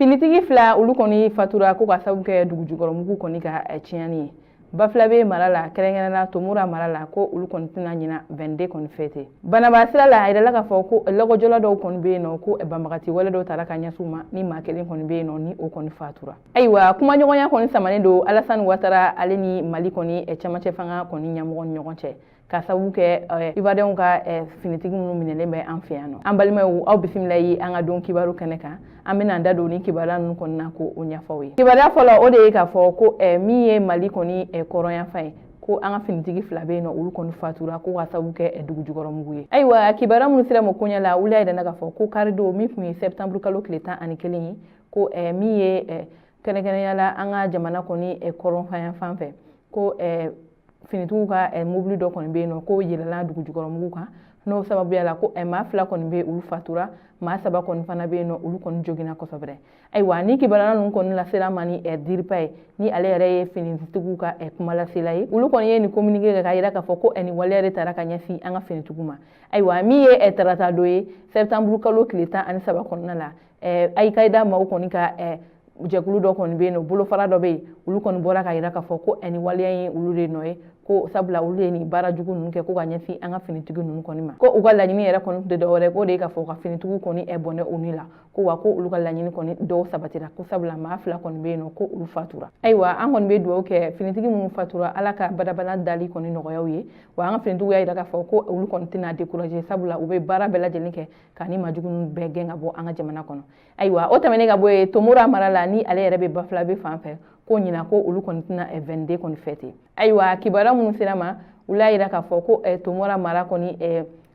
Finitigi fila, olu kɔni fatura ko ka sababu kɛ dugujukɔrɔmugu kɔni ka tiɲɛni ye Bafilabe mara la, kɛrɛnkɛrɛnna Tomora mara la, ko olu kɔni tɛna ɲina 22 kɔni fêter. Banaba sira la, a yirala k'a fɔ ko lɔgɔjɔla dɔw kɔni bɛ yen nɔ, ko banbagati wale dɔw tara ka ɲɛsin u ma, ni maa kelen kɔni bɛ yen nɔ ni o kɔni fatura. Ayiwa, kumaɲɔgɔnya kɔni samanen don Alasani Watara ale ni Mali kɔni cɛmancɛ fanga kɔni ɲɛmɔgɔ ni ɲɔgɔn cɛ, ka sababu kɛ Ivoiriyɛnw ka finitigi minnu minɛlen bɛ an fɛ yan nɔ. An balimaw, aw bisimila ye an ka don kibaru kɛnɛ kan. An bɛna an da don ni kibaruya ninnu kɔni na ko o ɲɛfɔ aw ye. Kibaruya fɔlɔ, o de ye k'a fɔ ko min ye Mali kɔni kɔrɔnyanfan ye, ko an ka finitigi fila bɛ yen nɔ, olu kɔni fatura ko ka sababu kɛ dugujukɔrɔmugu ye. Ayiwa, kibaruya minnu sera ma koɲɛ la, olu y'a yira k'a fɔ ko karidon min tun ye septembre kalo tile 11 ye, ko min ye kɛrɛnkɛrɛnya la an ka jamana kɔni kɔrɔnyanfan fɛ, ko finitigiw ka mobili dɔ kɔni bɛ yen nɔ, ko yɛlɛla dugujukɔrɔmugu kan. N'o sababuya la, ko maa fila kɔni bɛ yen, olu fatura, maa saba kɔni fana bɛ yen nɔ, olu kɔni joginna kosɛbɛ. Ayiwa, ni kibaruya ninnu kɔni lasera ma ni Diripa ye, ni ale yɛrɛ ye finitigiw ka kumalasela ye, olu kɔni ye nin communiqué kɛ k'a yira k'a fɔ ko nin waleya de tara ka ɲɛsin an ka finitigiw ma. Ayiwa, min ye tarata don ye, septembre kalo tile 13 kɔnɔna la, Alikaida maaw kɔni ka jɛkulu dɔ kɔni bɛ yen nɔ, bolofara dɔ bɛ yen, olu kɔni bɔra ka yira k'a fɔ ko nin waleya in olu de nɔ ye, ko sabula olu ye nin baara jugu ninnu kɛ ko ka ɲɛsin an ka finitigi ninnu kɔni ma, ko u ka laɲini yɛrɛ kɔni tɛ dɔwɛrɛ, k'o de ye k'a fɔ ka finitigiw kɔni bɔnɛ u ni la, ko wa ko olu ka laɲini kɔni dɔw sabatira, ko sabula maa fila kɔni bɛ yen nɔ, ko olu fatura. Ayiwa, an kɔni bɛ dugawu kɛ finitigi minnu fatura, Ala ka badabada dali kɔni nɔgɔya u ye. Wa an ka finitigiw y'a yira k'a fɔ ko olu kɔni tɛna décourager, sabula u bɛ baara bɛɛ lajɛlen kɛ ka ni maajugu ninnu bɛɛ gɛn ka bɔ an ka jamana kɔnɔ. Ayiwa, o tɛmɛnen ka bɔ yen, Tomora mara la, ni ale yɛrɛ bɛ Bafilabe fan fɛ, ko ɲina ko olu kɔni tɛna 22 kɔni fêter. Ayiwa, kibaruya minnu sera ma, olu y'a yira k'a fɔ ko Tomora mara kɔni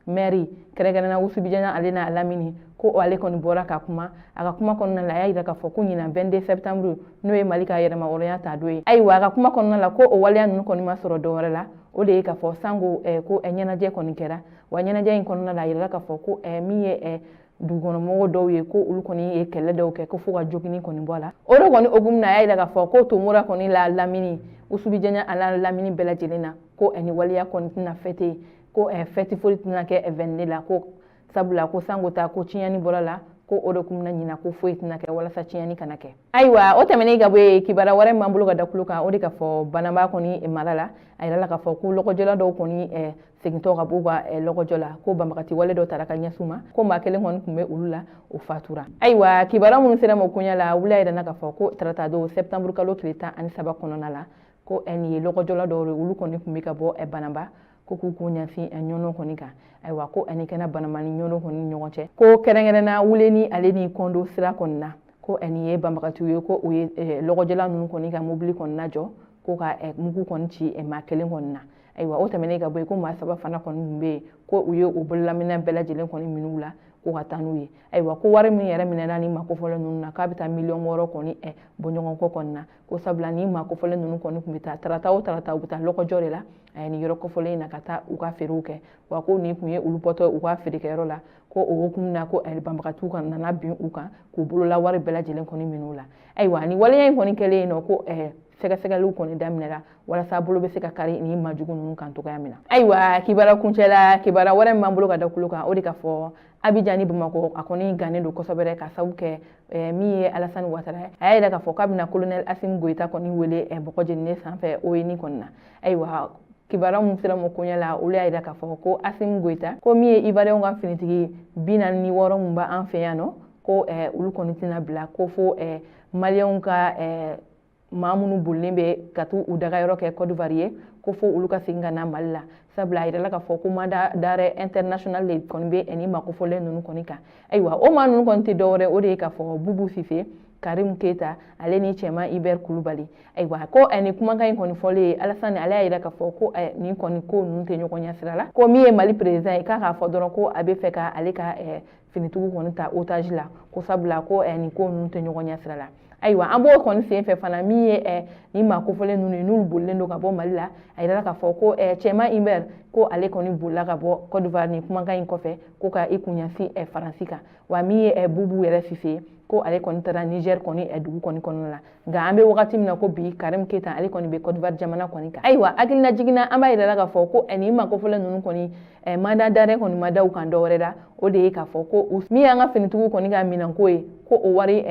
mɛri, kɛrɛnkɛrɛnna Wusubijanya ale n'a lamini, ko ale kɔni bɔra ka kuma. A ka kuma kɔnɔna la, a y'a yira k'a fɔ ko ɲinan 22 septembre, n'o ye Mali ka yɛrɛmahɔrɔnya ta don ye, ayiwa, a ka kuma kɔnɔna la, ko o waleya ninnu kɔni ma sɔrɔ dɔwɛrɛ la, o de ye k'a fɔ sango ko ɲɛnajɛ kɔni kɛra. Wa ɲɛnajɛ in kɔnɔna la, a yirala k'a fɔ ko min ye dugukɔnɔmɔgɔw dɔw ye, ko olu kɔni ye kɛlɛ dɔw kɛ, ko fo ka jogini kɔni bɔ a la. O de kɔni hukumu na, a y'a yira k'a fɔ ko Tomora kɔni la lamini, Usubijanya a la lamini bɛɛ lajɛlen na, ko ni waleya kɔni tɛna fêter, ko fête foyi tɛna kɛ 22 la, ko sabula ko sango ta ko tiɲɛni bɔra la, ko o de kun bɛna ɲina ko foyi tɛna kɛ walasa tiɲɛni kana kɛ. Ayiwa, o tɛmɛnen ka bɔ yen, kibaruya wɛrɛ min b'an bolo ka da tulo kan, o de ka fɔ Banaba kɔni mara la, a yirala k'a fɔ ko lɔgɔjɔla dɔw kɔni segintɔ ka b'u ka lɔgɔjɔ la, ko banbagati wale dɔ tara ka ɲɛsin u ma, ko maa kelen kɔni tun bɛ olu la, o fatura. Ayiwa, kibaruya minnu sera ma koɲɛ la, olu y'a yira k'a fɔ ko tarata don septembre kalo tile 13 kɔnɔna la, ko nin ye lɔgɔjɔla dɔw ye, olu kɔni tun bɛ ka bɔ Banaba ko k'u k'u ɲɛsin Ɲɔnɔ kɔni kan. Ayiwa, ko ani kɛnɛ Banaba ni Ɲɔnɔ kɔni ɲɔgɔn cɛ, ko kɛrɛnkɛrɛnna Wule ni ale ni Kɔndo sira kɔni na, ko nin ye banbagatiw ye, ko u ye lɔgɔjɔla ninnu kɔni ka mobili kɔni lajɔ, ko ka mugu kɔni ci maa kelen kɔni na. Ayiwa, o tɛmɛnen ka bɔ yen, ko maa saba fana kɔni tun bɛ yen, ko u ye u bololaminɛn bɛɛ lajɛlen kɔni minɛ u la ko ka taa n'u ye. Ayiwa, ko wari min yɛrɛ minɛna ni maa kofɔlen ninnu na, k'a bɛ taa miliyɔn 6 kɔni bɔ ɲɔgɔn kɔ kɔni na, ko sabula ni maa kofɔlen ninnu kɔni tun bɛ taa tarata o tarata, u bɛ taa lɔgɔjɔ de la nin yɔrɔ kofɔlen in na ka taa u ka feerew kɛ. Wa ko nin tun ye olu bɔtɔ u ka feerekɛyɔrɔ la, ko o hukumu na, ko banbagatiw kan nana bin u kan k'u bolola wari bɛɛ lajɛlen kɔni minɛ u la. Ayiwa, ni waleya in kɔni kɛlen yen nɔ, ko sɛgɛsɛgɛliw kɔni daminɛra walasa bolo bɛ se ka kari ni maajugu ninnu kan cogoya min na. Ayiwa, kibaruya kuncɛla, kibaruya wɛrɛ min b'an bolo ka da tulo kan, o de ka fɔ Abidjan ni Bamakɔ, a kɔni gannen don kosɛbɛ, ka sababu kɛ min ye Alasani Watara ye, a y'a yira k'a fɔ k'a bɛna colonel Asimi Goyita kɔni wele bɔgɔ jeninen sanfɛ ONU kɔni na. Ayiwa, kibaruya min sera ma koɲɛ la, olu y'a yira k'a fɔ ko Asimi Goyita, ko min ye Ivoiriyɛnw ka finitigi 46 mun b'an fɛ yan nɔ, ko olu kɔni tɛna bila ko fo Maliyɛnw ka maa minnu bolilen bɛ ka t'u u dagayɔrɔ kɛ Côte d'Ivoire ye, ko fo olu ka segin ka na Mali la, sabula a yirala k'a fɔ ko mandat d'arrêt international de kɔni bɛ nin maa kofɔlen ninnu kɔni kan. Ayiwa, o maa ninnu kɔni tɛ dɔwɛrɛ, o de ye k'a fɔ Bubu Sise, Karim Keyita ale ni Cɛman Ibɛri Kulubali. Ayiwa, ko nin kumakan in kɔni fɔlen ye, Alasani ale y'a yira k'a fɔ ko nin kɔni ko ninnu tɛ ɲɔgɔn ɲɛ sira la, ko min ye Mali président ye, k'a k'a fɔ dɔrɔn ko a bɛ fɛ ka ale ka finitigiw kɔni ta otage la, ko sabula ko nin ko ninnu tɛ ɲɔgɔn ɲɛ sira la. Ayiwa, an b'o kɔni sen fɛ fana, min ye nin maa kofɔlen ninnu ye, n'olu bolilen don ka bɔ Mali la, a yirala k'a fɔ ko Cɛman Ibɛri, ko ale kɔni bolila ka bɔ Côte d'Ivoire nin kumakan in kɔfɛ, ko ka i kun ɲɛsin Faransi kan. Wa min ye Bubu yɛrɛ Sise, ko ale kɔni taara Niger kɔni dugu kɔni kɔnɔna la. Nka an bɛ wagati min na ko bi, Karim Keyita ale kɔni bɛ Côte d'Ivoire jamana kɔni kan. Ayiwa, hakilina jiginna, an b'a yirala k'a fɔ ko nin maa kofɔlen ninnu kɔni Mandat d'arrêt kɔni ma da u kan dɔwɛrɛ la, o de ye k'a fɔ ko min y'an ka finitigiw kɔni ka minɛnko ye, ko o wari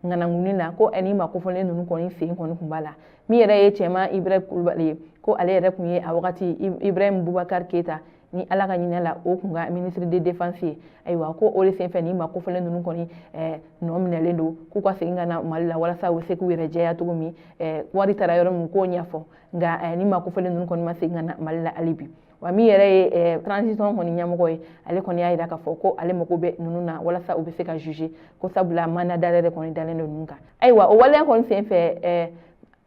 ŋananguni na, ko ni maa kofɔlen ninnu kɔni sen kɔni tun b'a la. Min yɛrɛ ye Cɛma Ibrahim Kulubali ye, ko ale yɛrɛ tun ye a wagati Ibrahim Bubakar Keyita ni Ala ka ɲinɛ la, o kun ka ministre de défense ye. Ayiwa, ko o de senfɛ ni maa kofɔlen ninnu kɔni nɔ minɛlen don, k'u ka segin ka na Mali la walasa u bɛ se k'u yɛrɛ jɛya cogo min, wari taara yɔrɔ min, k'o ɲɛfɔ. Nka ni maa kofɔlen ninnu kɔni ma segin ka na Mali la hali bi. Wa min yɛrɛ ye transition kɔni ɲɛmɔgɔ ye, ale kɔni y'a jira k'a fɔ ko ale mago bɛ ninnu na walasa u bɛ se ka juger, ko sabula mandat d'arrêt de kɔni dalen don ninnu kan. Ayiwa, o waleya kɔni senfɛ,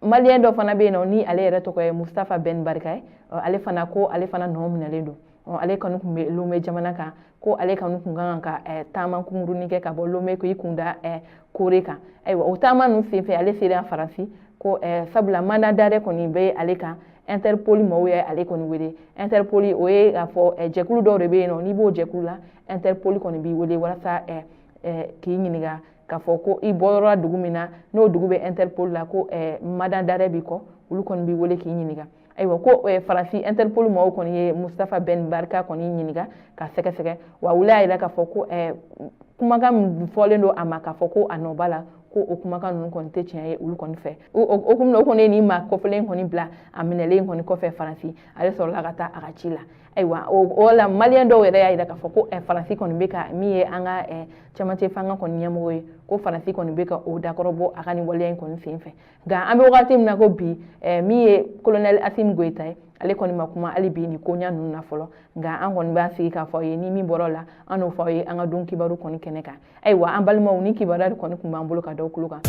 malien dɔ fana bɛ yen nɔ, ni ale yɛrɛ tɔgɔ ye Mustafa Ben Barika ye. Ale fana, ko ale fana nɔ minɛlen don. Ale kɔni tun bɛ Lome jamana kan, ko ale kɔni tun kan ka taama kunkurunin kɛ ka bɔ Lome k'i kun da Kore kan. Ayiwa, o taama ninnu senfɛ, ale sera Faransi, ko sabula mandat d'arrêt kɔni bɛ ale kan. Interpol maaw ye ale kɔni wele. Interpol, o ye k'a fɔ jɛkulu dɔw de bɛ yen nɔ, n'i b'o jɛkulu la, Interpol kɔni b'i wele walasa k'i ɲininka k'a fɔ ko i bɔyɔrɔ dugu min na, n'o dugu bɛ Interpol la, ko mandat d'arrêt b'i kɔ, olu kɔni b'i wele k'i ɲininka. Ayiwa, ko Faransi Interpol maaw kɔni ye Mustafa Ben Barika kɔni ɲininka ka sɛgɛsɛgɛ. Wa olu y'a jira k'a fɔ ko kumakan min fɔlen don a ma k'a fɔ ko a nɔ b'a la, ko o kumakan ninnu kɔni tɛ tiɲɛ ye olu kɔni fɛ. O kun o kɔni ye nin maa kɔfɛlen kɔni bila a minɛlen kɔni kɔfɛ Faransi, ale sɔrɔla ka taa a ka ci la. Ayiwa, o la malien dɔw yɛrɛ y'a jira k'a fɔ ko Faransi kɔni bɛ ka min ye an ka cɛmancɛ fanga kɔni ɲɛmɔgɔ ye, ko Faransi kɔni bɛ ka o dakɔrɔbɔ a ka nin waleya in kɔni sen fɛ. Nka an bɛ wagati min na ko bi, min ye colonel Assimi Goïta ye, ale kɔni ma kuma hali bi nin koɲa ninnu na fɔlɔ. Nka an kɔni b'a sigi k'a fɔ aw ye, ni min bɔra o la, an n'o fɔ aw ye an ka don kibaru kɔni kɛnɛ kan. Ayiwa, an balimaw, ni kibaruya de kɔni tun b'an bolo ka da tulo kan.